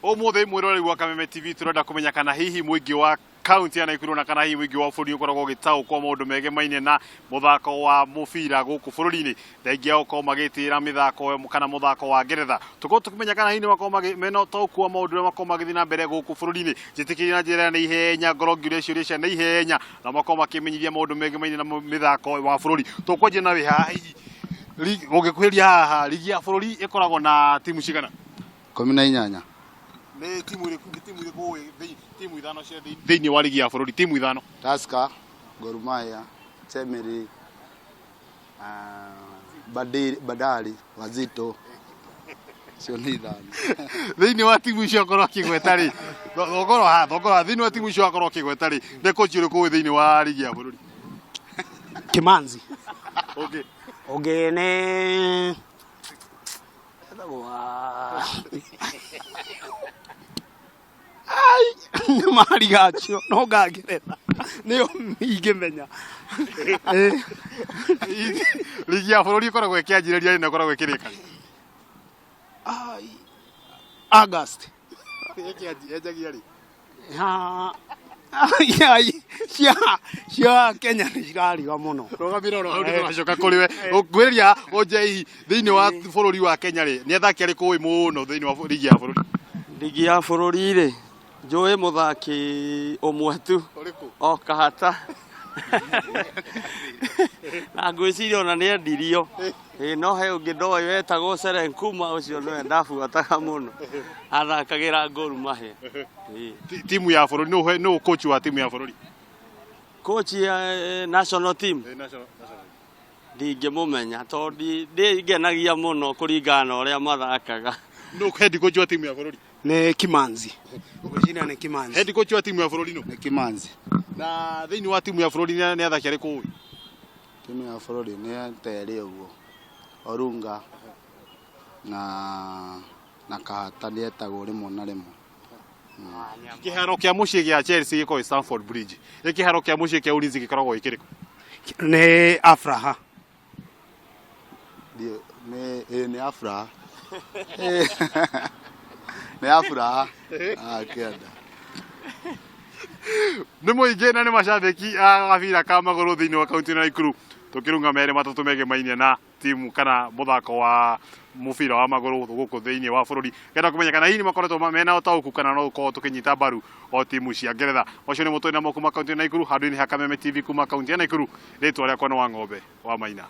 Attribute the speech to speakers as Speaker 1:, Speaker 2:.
Speaker 1: Ũmũthĩ mwĩroreri wa Kameme TV, tũrenda kũmenya kana hihi mũingĩ wa kaunti ya Naikuru na kana hihi mũingĩ wa bũrũri ũkoragwo ũgĩtaũkwo maũndũ megemainie na mũthako wa mũbira gũkũ bũrũri-inĩ, thengia ya gũkorwo magĩtĩĩra mĩthako kana mũthako wa Ngeretha. Tũkorwo tũkĩmenya kana hihi nĩ makoragwo mena ũtaũku wa maũndũ marĩa makoragwo magĩthiĩ na mbere gũkũ bũrũri-inĩ. Njĩtĩkĩria na njĩra ya naihenya ngorwo ngĩũria ciũria cia naihenya na makorwo makĩmenyithia maũndũ megemainie na mĩthako wa bũrũri. Tũkwanjia na wĩ haha, hihi ũngĩkuhĩrĩria haha, rigi ya bũrũri ĩkoragwo na timu cigana?
Speaker 2: 18.
Speaker 1: Nĩ timu ĩrĩkũ, nĩ timu ĩrĩkũ ũĩ timu ithano cia thĩinĩ wa rigi ya bũrũri, timu ithano?
Speaker 2: Tusker, Gor Mahia, Chemelil, Bandari, Wazito. Icio nĩ ithano.
Speaker 1: Thĩinĩ wa timu icio akorwo akĩgweta rĩ, thongoro haha, thongoro haha, thĩinĩ wa timu icio akorwo akĩgweta rĩ, nĩ kochi ũrĩkũ ũĩ thĩinĩ wa rigi ya bũrũri?
Speaker 3: Kimanzi.
Speaker 1: Ũngĩ?
Speaker 3: Ũngĩ nĩ etagwo ai nĩ mariga acio no ngangeretha nĩyo ingĩmenya.
Speaker 1: Rigi ya bũrũri ĩkoragwo ĩkĩanjĩrĩria rĩ na ĩkoragwo ĩkĩrĩka rĩ?
Speaker 3: Ai, August.
Speaker 1: Yanjagia rĩ?
Speaker 3: Ha, ai, cia Kenya nĩ cirariga mũno.
Speaker 1: Rũgamĩra oro hau, nĩtũgacoka kũrĩ we. Ngwĩrĩria ũnjei, thĩinĩ wa bũrũri wa Kenya rĩ, nĩ athaki arĩkũ ũĩ mũno thĩinĩ wa rigi ya bũrũri?
Speaker 4: Rigi ya bũrũri rĩ, njũĩ mũthaki ũmwe tu.
Speaker 1: Ũrĩkũ?
Speaker 4: O Kahata. Na ngwĩciria ona nĩ endirio. Ĩĩ, no he ũngĩ ndoĩ wetagwo Serenkuma, ũcio nĩwe ndabuataga mũno. Athakagĩra Gor Mahia. Ĩĩ.
Speaker 1: Timu ya bũrũri, nũ coach wa timu ya bũrũri?
Speaker 4: Coach ya national team ndingĩmũmenya tondũ ndĩngenagia mũno kũringana na ũrĩa mathakaga.
Speaker 1: Nũ head coach wa timu ya bũrũri?
Speaker 3: Nĩ Kimanzi. Ngwĩciria nĩ Kimanzi.
Speaker 1: Head coach wa timu ya bũrũri nũ?
Speaker 2: Nĩ Kimanzi.
Speaker 1: Na thĩinĩ wa timu ya bũrũri nĩ athaki arĩkũ ũĩ?
Speaker 2: Timu ya bũrũri nĩ ta erĩ ũguo. Orunga na Kahata nĩ etagwo rĩmwe na rĩmwe.
Speaker 1: Kĩharo kĩa mũciĩ gĩa Chelsea gĩkoragwo Stamford Bridge. Ĩ kĩharo kĩa mũciĩ kĩa Ulinzi gĩkoragwo gĩkĩrĩkũ?
Speaker 3: Nĩ Afraha.
Speaker 2: Nĩ ĩ nĩ Afraha. Nĩ Afraha. Ah, kĩanda.
Speaker 1: Nĩ mũingĩ na nĩ macambĩki a gabira ka magũrũ thĩinĩ wa kaunti ya Naikuru, tũkĩrunga merĩ matatũ megemainie na timu kana mũthako wa mũbira wa magũrũ gũkũ thĩinĩ wa bũrũri, genda kũmenya kana hihi nĩ makoretwo mena ũtaũku kana no gũkorwo tũkĩnyita mbaru o timu cia Ngeretha. Macio nĩmo tũrĩ namo kuma kaunti ya Naikuru, handũ-inĩ ha Kameme TV kuma kaunti ya Naikuru, rĩtwa rĩakwa nĩ wa ng'ombe wa Maina.